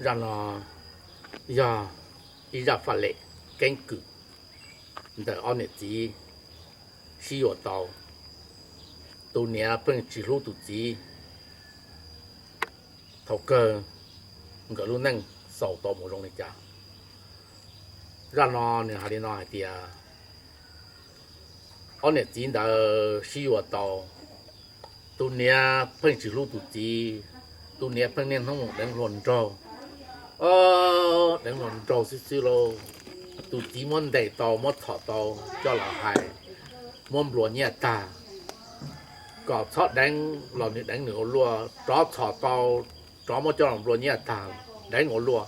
Zaj no yog ib zaj faj lem keeb kwm ntawm ob niam txiv sib yuav tau. Tus niam pheej tsis hlub tus txiv, thaum kawg nkawd lub neej xaus tau mus zoo li cas. Zaj no nws hais li no hais tias ob niam txiv ntawd sib yuav tau, tus niam pheej tsis hlub tus txiv, tus niam pheej niaj hnub mus deev hluas nraug, deev hluas nraug xwb xwb lauj. Tus txiv muab ntes tau, muab txhom tau, coj los hais, muab nplua nyiaj tag, kom txhob deev los nws deev nws ua luaj, rov txhom tau, rov muab coj los nplua nyiaj tag, deev ua luaj.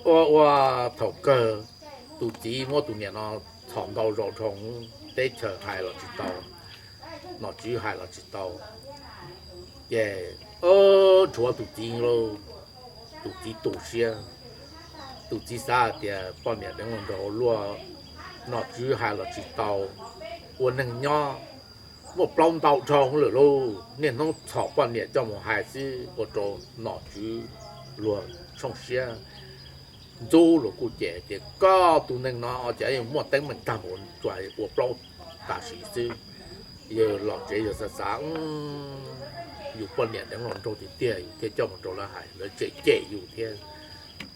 Ua ua thaum kawg tus txiv muab tus niam no txhom ntau zaus dhau, teb chaws hais los tsis tau, nom tswv hais los tsis tau, ces nrhuav tus txiv lauj. Tus txiv tu siab, tus txiv xav tias poj niam deev hluas nraug ua luaj, nom tswv hais los tsis tau, ua neeg nyob muaj plaub ntau dhau lawm lauj, niaj hnub txhom poj niam coj mus hais xwb ua rau nom tswv luag tshooj siab. Ntxub luag kuj cem tias koj tus neeg no cas yeej muaj teeb meem tag npaum, tsuas ua plaub tam sim xwb. Yawg los tsev yawg xav xav, yus poj niam deev hluas nraug tiag tiag, yus thiaj coj mus rau lawv hais, lawv tseem cem yus thiab.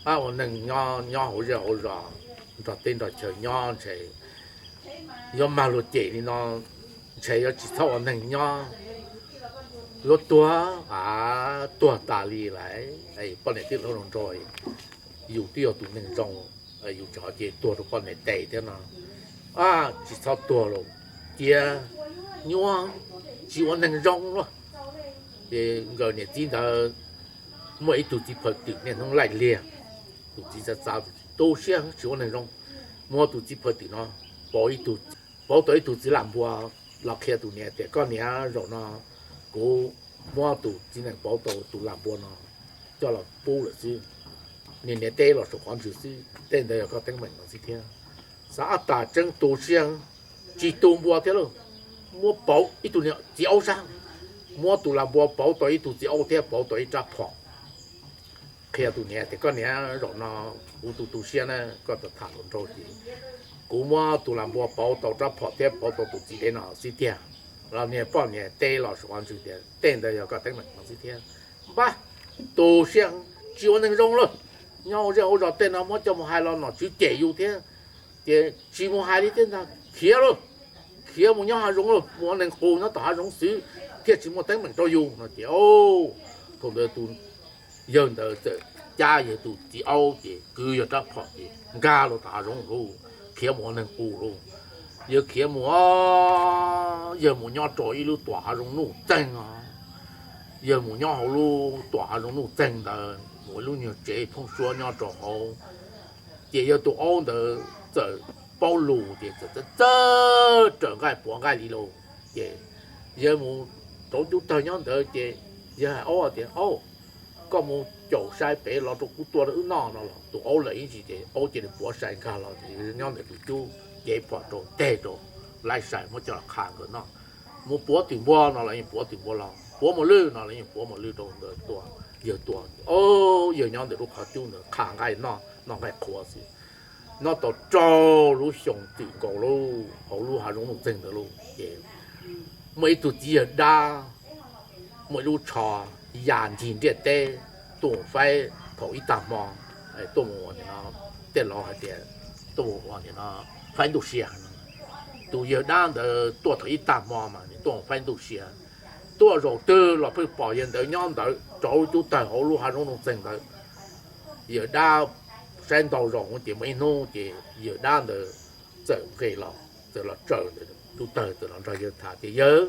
Ab, ua neeg nyob nyob hauv zej hauv zos, nrog teb nrog chaw nyob ntshe yuav mag luag cem li no, ntshe yuav tsis txhob ua neeg nyob, yuav tuag, a, tuag tas li lawm. Poj niam twb hlub hluas nraug, yus twb yog tus neeg zoo, yus tseem ho cia tuag rau poj niam tes thiab no. Tsis txhob tuag los cia, nyuaj, tsis ua neeg zoo lauj. Ces nkawd niam txiv ntawd muaj ib tug txiv phaw twm niaj hnub laij liag. Tus txiv xav xav, tu siab tsis ua neeg zoo, muab tus txiv phaw twm no pauv tau ib tug txiv lam npua los qhia tus niam tias koj niam, zaum no kuv muab tus txiv nees pauv tau tus lam npua no coj los pub lawm xwb, niam niam teb los saum qhov ntswg xwb, tej ntawd yog koj teeb meem no xwb thiab. Xav ab tas tseeb tu siab, tsis tu npua thiab lauj, muab pauv ib tug niam txiv aub sab, muab tus lam npua pauv tau ib tug txiv aub thiab pauv tau ib rab phom. Qhia tus niam tias koj niam, zaum no kuv tu tu siab na, koj tham hluas nraug ces kuv muab tus lam npua pauv tau rab phom thiab pauv tau tus txiv dev no xwb tiag. Los niag poj niam teb los saum qhov ntswg tias tej ntawd yog koj teeb meem no xwb thiab. Npab, tu siab, tsis ua neeg zoo lauj. Nyob hauv zej hauv zos tej no muab coj mus hais los nom tswv cem yus thiab, ces tsis mus hais li thiab ntag, khiav lauj, khiav mus nyob hav zoov lauj, mus ua neeg qus nyob tom hav zoov xwb thiaj tsis muaj teeb meem rau yus no ces, thaum ntawd tus yawg ntawd txawm cab yawg tus txiv aub ces kwv yawg rab phom ces nkag los tom hav zoov lauj, khiav mus ua neeg qus lauj. Yawg khiav mus, yawg mus nyob rau ib lub tuam hav zoov nuj txeeg os. Yawg mus nyob hauv lub tuam hav zoov nuj txeeg ntawd, mus ib lub nyuag tsev thoob suab nyob rau hauv. Ces yawg tus aub ntawd txawm paub lus ces txawm txawj txawj raws nqaij puav nqaij li lauj. Ces yawg mus rau cub tawg nyob ntawd ces yawg hais aub tias, Aub, koj mus caum sai pem los rau kuv tua rau wb noj no los tus aub lawm ib ntsis ces aub cia li puav sai nkag los ces nyob ntawm tus cub cev phom rau teg rau, laij sai muab coj los qha nkawd noj. Mus puav twm npua no los yeej puav twm npua los, puav muas lwj no los yeej puav muas lwj rau ntawd tua, yawg tua. Yawg nyob ntawm lub qhov cub ntawd qha nqaij noj, noj nqaij qhuav xwb. Noj tau rau lub xyoo twm nkaus lauj, hauv lub hav zoov nuj txeeg ntawd lauj ces muaj ib tug txiv yawg dab, muaj ib lub tsho ya ncig ntiaj teb, tuaj mus faib thaum ib tag hmo, tuaj mus ua no, tej laus hais tias tuaj mus ua no faib ntuj sia. Tus yawg dab ntawd tuaj thaum ib tag hmo mas nws tuaj mus faib ntuj sia. Tuaj zaum twg los pheej pom yawg ntawd nyob ntawd rau lub cub tawg hauv lub hav zoov nuj txeeg ntawd. Yawg dab saib ntau zaus ces muaj ib hnub ces yawg dab ntawd txawm nqes los, txawm los tsaws ntawm cub tawg, txawm los nrog yawg tham tias, Yawg,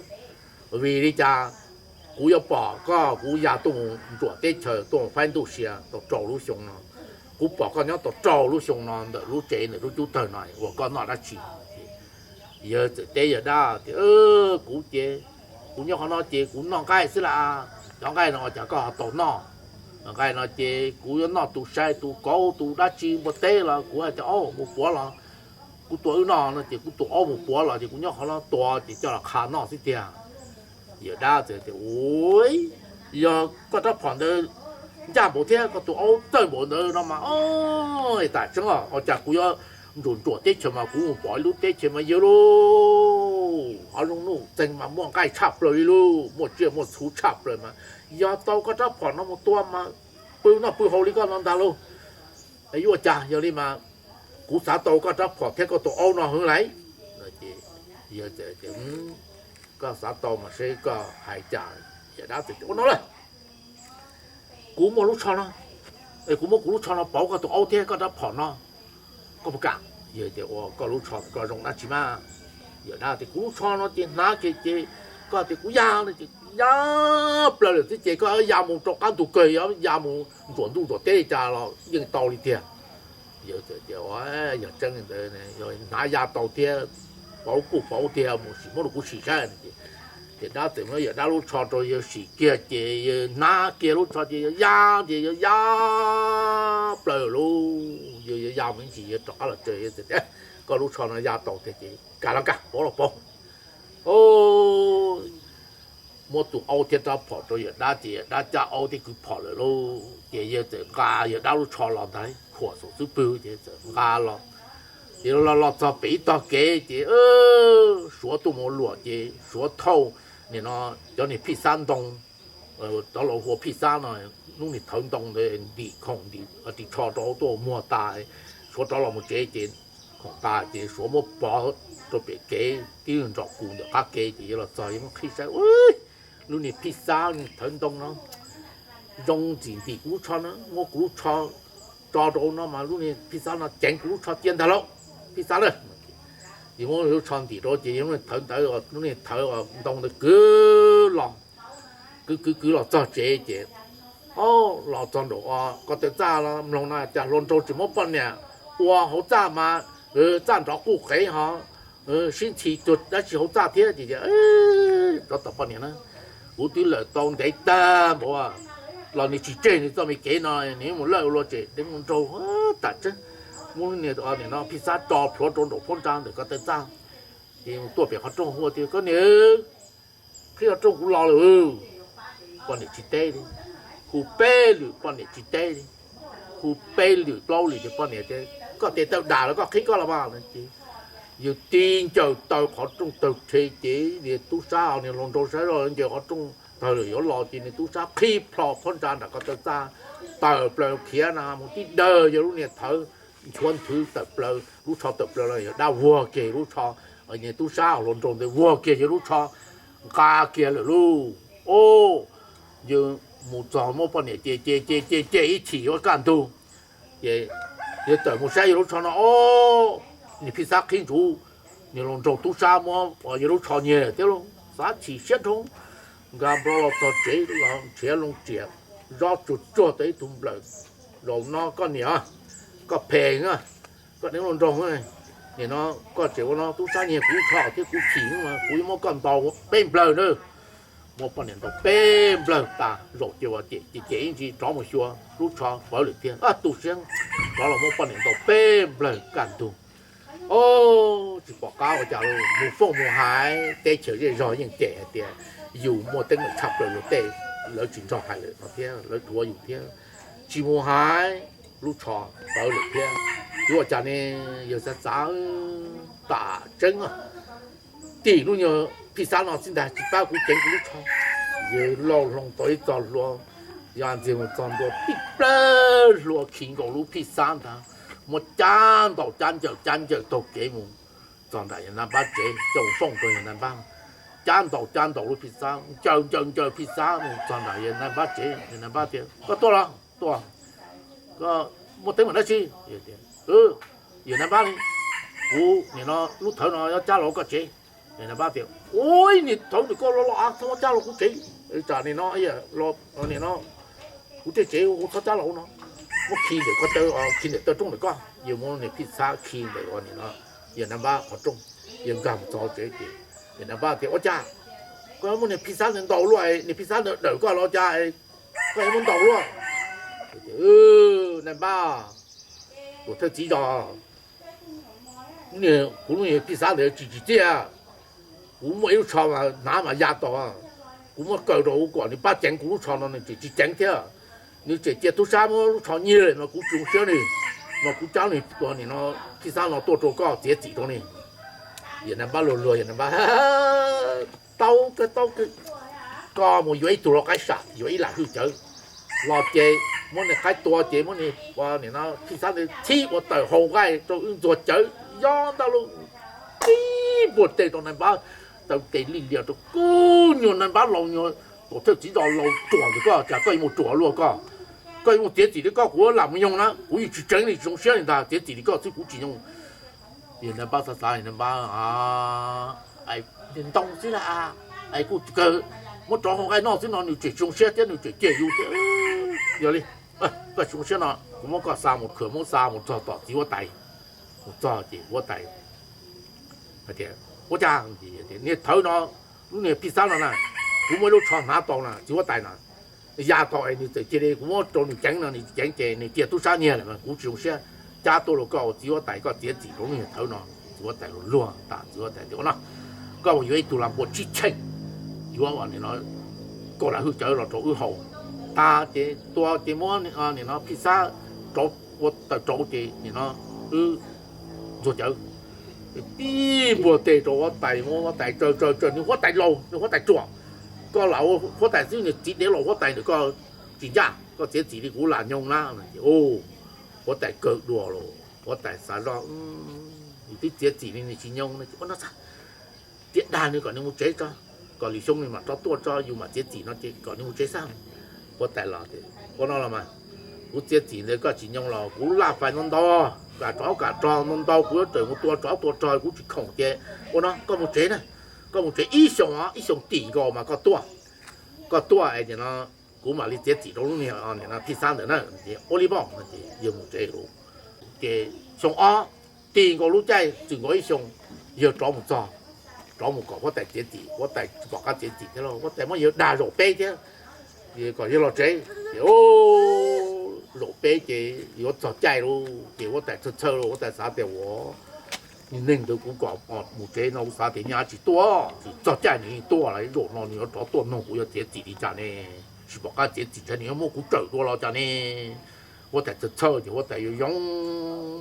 vim li cas kuv yuav pom koj, kuv ya tuaj mus ntsuam teb chaws tuaj mus faib ntuj sia tau rau lub xyoo no, kuv pom koj nyob tau rau lub xyoo no ntawm lub tsev ntawm lub cub tawg no uas koj noj dab tsi? Yawg txawm teb yawg dab tias, Kuv ces, kuv nyob qhov no ces kuv noj nqaij xwb las. Cov nqaij no cas koj ho tau noj? Nqaij no ces kuv yuav noj tus sai tus kauv tus dab tsi npua teb los kuv hais tias, Au, mus puav los kuv tua wb noj no ces kuv tus aub mus puav los ces kuv nyob qhov no tua ces coj los qha noj xwb tiag. Yawg dab txawm tias, Ua, yog koj rab phom ntawd ncaj npaum thiab koj tus aub txawj npaum ntawd no mas, o, tam tseeb os, ua cas kuv yuav ntsuam ntsuam teb chaws mas kuv mus pom ib lub teb chaws mas yog lauj, qhov zoo nuj txeeg mas muaj nqaij tshaj plaws li lauj, muaj tsiaj muaj txhu tshaj plaws mas yog tau koj rab phom no mus tua mas pw noj pw haus li koj no ntag lauj. Yuav ua cas, yog li mas kuv xav tau koj rab phom thiab koj tus aub no heev lawm. Koj xav tau mas seb koj hais cas. Yawm dab txawm tias ua no lawm, kuv muaj lub tsho no, kuv muab kuv lub tsho no pauv koj tus aub thiab koj rab phom no, koj puas kam? Yawg tias ua koj lub tsho koj zoo dab tsi mas? Yawm dab tias kuv lub tsho no ces hnav kiag ces koj tias kuv ya no ces ya plaws lawm xwb ces koj ya mus rau qab ntug kawg, ya mus ntsuam ntuj ntsuam teb li cas los yeej tau li tiag. Yawg tias yog tseeb li ntawd, hnav ya tau thiab, pauv kuj pauv tiag, mus sim muab rau kuv sim saib. Ces dab txawm muab yawm dab lub tsho rau yawg sim kiag ces yawg hnav kiag lub tsho ces yawg ya ces yawg ya plaws lawm. Yawg ya mus ib ntsis yawg rov qab los tsev, yawg tias koj lub tsho no ya tau tiag ces kam los kam, pauv los pauv. Muab tus aub thiab rab phom rau yawm dab ces yawm dab cab aub thiab kwv phom lawm lauj. Ces yawg txawm nqa yawg dab lub tsho los ntag, khuam saum xub pwg ces txawm nqa los. Ces los los txog pem ib tog kev ces suav tuaj mus luam ces suav thauj nim no cov niag phij xab ntoo, cov laus hu ua phij xab no, lub niag thawv ntoo ntawd ntim khoom ntim ris tsho rau tuaj muag tas, suav rov los mus tsev ces khoom tas ces suav muab pov rau pem kev tib nrog kuv ntawm qab kev ces yawg los txog yawg muab qhib saib, lub niag phij xab niag thawv ntoo no zoo ntxim ntim kuv lub tsho no, muab kuv lub tsho tso rau no mas lub niag phij xab no ceev kuv lub tsho cia ntag lauj. Phij xab na, yawg muab lub tsho ntim rau ces yawg muab thawv ntawd, lub niag thawv ntoo ntawd kwv los, kwv kwv kwv los txog tsev ces, o, los txog nraum ko taw txaj los mloog no cas hluas nraug tseem muab poj niam ua hauv txaj mas, txaj nrov quj qev ho sib ntxhi tuag dab tsi hauv txaj thiab ces, rov tom poj niam na, kuv twb lawm tau ntev tag npaum los nws tsis tseg nws txoj me kev no, nws mus lawj ua luag tsem deev ua nraug tas tseeb. Muab lub niag no phij xab tso plhuav rau nraum phab ntsa ntawm ko taw txaj ces tuaj pem qhov rooj hu tias koj niam, qhib qhov rooj kuv los lawm. Poj niam tsis teb li, hu peb lwm poj niam tsis teb li, hu peb lwm plaub lwm ces poj niam tias koj tes taw dam los koj qhib koj los mas no ces yawg tib ncaws taw qhov rooj tawg rhe ces niag tub sab niag hluas nraug saib zoj ncaws qhov rooj tawg lawm yuav los ces niag tub sab qhib plho phab ntsa nram ko taw txaj tawm plaws khiav na mus tib dawg yawg lub niag thawv nchuav nthwv tawm plaws lub tsho tawm plaws los yawg dab vuag kiag lub tsho, niag tub sab hluas nraug ntawd vuag kiag yawg lub tsho nqa kiag lawm lauj. O, yawg mus txog muab poj niam ces ces ces ces ces ib chim yuav kaj ntug ces yawg tawm mus saib yawg lub tsho no, o, niag phij xab qhib ntsuv, niag hluas nraug tub sab muab yawg lub tsho nyiag thiab lauj. Xav chim siab dhau, nkag nplo los txog tsev los nrhiav loo riam, zob tsuag tsuag tau ib tug nplawm. Zaum no koj niam, koj phem na, koj deev hluas nraug, nim no koj tseem ua no tub sab nyiag kuv lub tsho thiab kuv chim no kuv yuav muab koj ntaus peb nplawg na. Muab poj niam ntaus peb nplawg tas zaum ces ua ces ces ib ntsis rov mus xyuas lub tsho pawv lawm thiab, tu siab rov los muab poj niam ntaus peb nplawg kaj ntug. O, tsis pom qab ua cas li, mus fooj mus hais teb chaws zej zog yeej cem hais tias yus muaj teeb meem tshaj plaws luag tej, lawv tsis nrog hais lawm no thiab lawv dhuav yus thiab. Tsis mus hais, lub tsho pawv lawm thiab. Yuav ua cas ne? Yawg xav xav, tam tseeb tim lub nyuag phij xab no txij ntag tsis pab kuv ceev kuv lub tsho. Yawg lauj hloov tau ib txoj hlua, yog ntxiag mus txog ntua tib plawg hlua khi nkaus lub phij xab ntag, muab cab ntaus cab ncaws cab ncaws taug kev mus txog nram yawg Naj Npab tsev, coj mus fooj rau yawg Naj Npab. Cab ntaus cab ntaus lub phij xab, ncaws ncaws ncaws phij xab mus txog nram yawg Naj Npab tsev, yawg Naj Npab tias koj tuaj los? Tuaj. Koj muaj teeb meem dab tsi? Yawg Naj Npab, kuv nim no lub thawv no yuav cab los koj tsev. Yawg Naj Npab tias ua ib niag thawv ntawm koj los los av txhob cab los kuv tsev, tsam nim no, nim no kuv tej tsev hu txhob cab los no. Muab khi ntawm ko taw, khi ntawm taw rooj ntawm koj. Yawg muab niag phij xab khi ntawm ua nim no yawg Naj Npab qhov rooj. Yawg nkag mus txog tsev ces yawg Naj Npab tias ua cas koj yuav muab niag phij xab ntawd ntaus luaj, niag phij xab ntawd dawm koj los cas koj yuav muab ntaus luaj? Naj Npab, tus thawj txiv zos, kuv lub niag phij xab ntawd tsis tsim txiaj, kuv muaj ib lub tsho mas hnav mas ya tau, kuv muab kaw rau kuv kom nws pab ceev kuv lub tsho no nws tsis tsis ceev thiab. Nws tseem cia tub sab muab lub tsho nyiag no kuv tsis zoo siab li, mas kuv cab nws tus nim no phij xab no tuaj rau koj txiav txim rau nws. Yawm Nais Npab luag luag, Yawm Nais Npab, tau kawg tau kawg, koj mus yuav ib tug lau qaib sam, yuav ib lam hwj cawv los ces muab nws qaib tua ces muab nws nim no phij xab ntawd txhib ua tawm hau nqaij rau wb ntxuag cawv yob ntag lauj. Tib npuaj teg rau Nais Npab, taw tes li lias rau koj nyuag Nais Npab laus nyuag, tuam thawj txiv zos laus ruam ntawm koj, cas koj yuav mus ruam luaj koj. Koj yuav mus txiav txim li koj, kuv lam mus nyoog na, kuv yeej tsis tseev li, tsis zoo siab li ntag, txiav txim li koj xwb kuv tsis nyoog. Yawm Nais Npab xav xav, Nais Npab, ntoo xwb las, es kuj kawg muab rov hau nqaij noj xwb no nws tseem tsis zoo siab thiab nws tseem cem yus thiab. Yog li, koj tsis zoo siab no kuv muab koj xa mus khwm, muab xa mus txog tom txiv huab tais, mus txog ces huab tais hais tias, ua cas niag thawv no, lub niag phij xab no na, kuv muaj ib lub tsho hnav tau na txiv huab tais na, ya tau es nws txawm cia li kuv muab rau nws ceev no nws tsis ceev ces nws cia tub sab nyiag lawm mas kuv tsis zoo siab, cab tuaj rau koj txiv huab tais koj txiav txim rau lub niag thawv no. Txiv huab tais luag luag tas, txiv huab tais tias, ua no, koj mus yuav ib tug lau npua tsib cheej, yuav ua nim no kaum lam hwj cawv los rau wb haus, tas ces tua ces muab nim no phij xab rauv ua tawm rauv ces nim no wb ntxuag cawv. Tib npuaj teg rau huab tais, muab huab tais tsaws tsaws tsaws, nws huab tais laus, nws huab tais ruam, koj lam ua huab tais xwb, nws txiv dev laus huab tais ntawm koj tsis ncaj, koj txiav txim li kuv lam nyoog na. Huab tais kawg dua los huab tais xav zoj, nws twb txiav txim li nws tsis nyoog no, tias dag nws kom nws mus tsev tso, kom lwm xyoo nws mam rov tuaj tso yus mam txiav txim no ces kom nws mus tsev xwb. Huab tais los, ua no los mas, kuv txiav txim ntawd koj tsis nyoog los kuv laj fais ntau ntau, kam rov kam rog ntau ntau kuv yuav tsum mus tua tsov tua rog kuv tsis khoom ces, ua no koj mus tsev na, koj mus tsev ib xyoos os, ib xyoos tim nkaus mas koj tuaj, koj tuaj es nim no kuv mam li txiav txim rau lub niag phij xab ntawd na. Ua li mas, yawg mus tsev lawm. Ces xyoo ob, tim nkaus lub caij txwm nkaus ib xyoos, yawg rov mus txog, rov mus kom huab tais txiav txim, huab tais tsis pom qab txiav txim thiab los huab tais muab yawg dag zaum peb thiab, kom yawg los tsev. Ces zaum peb ces yuav txog caij lawm ces huab tais txhawj txhawj lawm, huab tais xav tias ua, neeg ntawd kuv kom mus tsev no kuv xav tias nyaj tsis tuaj, tsis txog caij nws yeej tuaj lawm, zaum no nws yuav rov tuaj noog kuv yuav txiav txim li cas ne, tsis pom qab txiav txim ntshai nws yuav muab kuv tsawm dua los cas ne. Huab tais txhawj txhawj ces huab tais yuav yoo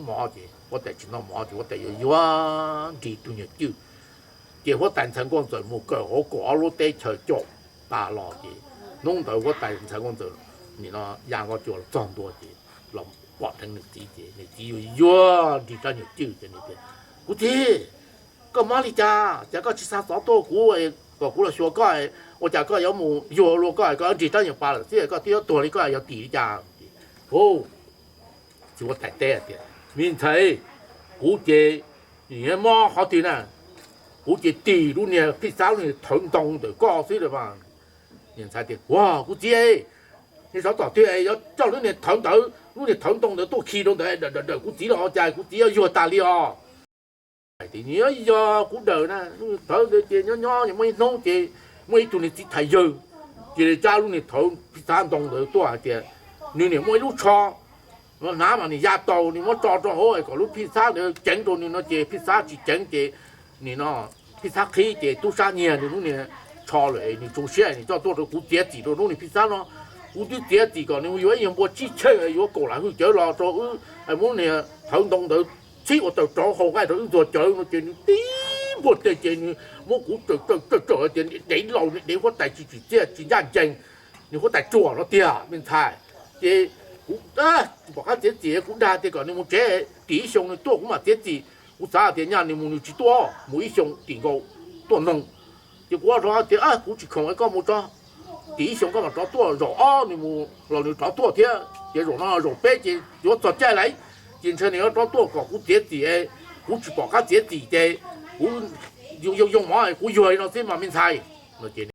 mov ces huab tais tsis noj mov ces huab tais yuav yuav nrig tus nyuag cwj. Ces huab tais ntxhais nkauj ntxawm mus kawm hauv kaum ob lub teb chaws caum tas los ces hnub ntawd huab tais ntxhais nkauj ntxawm nim no ya nkaus cua los txog ntua ces los pom dheev nws txiv ces nws txiv yuav yuav nrig rab nyuag cwj ces nws tias, kuv txiv, koj mob li cas, cas koj tsis xa xov tuaj kuv kom kuv los xyuas koj, ua cas koj yuav mus yuag luag koj, koj nrig rab nyuag pas lawm xwb koj twb yuav tuag li koj yog tim li cas? Txiv huab tais teb tias, me ntxhais, kuv ces mob qhov twg na, kuv ces tim lub niag phij xab lub niag thawv ntoo ntawm koj xwb las. Niag ntxhais tias, ua kuv txiv, niag tsov tom twg yuav coj lub niag thawv ntawd, lub niag thawv ntoo ntawd tuaj khi rau ntawd dawm dawm kuv txiv los cas kuv txiv yuav yuag tas li os. Hais tias, nws yuav yog kuv dawm na, lub niag thawv ntawd ces nyob nyob muaj ib hnub ces muaj ib tug niag txiv thais yawg cia li cab lub niag thawv phij xab ntoo ntawd tuaj hais tias nws niam muaj ib lub tsho no hnav mas nws ya tau, nws muab tso rau hauv kom lub phij xab ntawd ceev rau nws no ces phij xab tsis ceev ces nim no phij xab qhib ces tub sab nyiag nws lub niag tsho lawm, nws tsis zoo siab nws coj tuaj rau kuv txiav txim rau lub niag phij xab no. Kuv twb txiav txim kom nws mus yuav ib yog npua tsib cheej yuav kaum lam hwj cawv los rau wb, muab niag thawv ntoo ntawd txhib ua tawm rauv hau nqaij rau wb ntxuag cawv no ces nws tib npuaj teg ces nws muab kuv tsawm tsawm tsawm tias dev laus dev huab tais tsis tsim txiaj tsis ncaj ncees, nws huab tais ruam no tiag me ntxhais. Ces kuv tsis pom qab txiav txim, kuv dag tias kom nws mus tsev tim ib xyoos nws tuaj kuv mam txiav txim. Kuv xav tias nyaj nws mus nws tsis tuaj, mus ib xyoos tim nkaus tuaj noog. Ces kuv ua rau tias kuv tsis khoom, koj mus tso, tim ib xyoos koj mam rov tuaj, zaum ob nws mus los nws rov tuaj thiab ces zaum no zaum peb ces yuav txog caij lawm, ces ntshe nws yuav rov tuaj kom kuv txiav txim, kuv tsis pom qab txiav txim ces kuv yoo yoo mov kuv yuag li no xwb mas me ntxhais no ces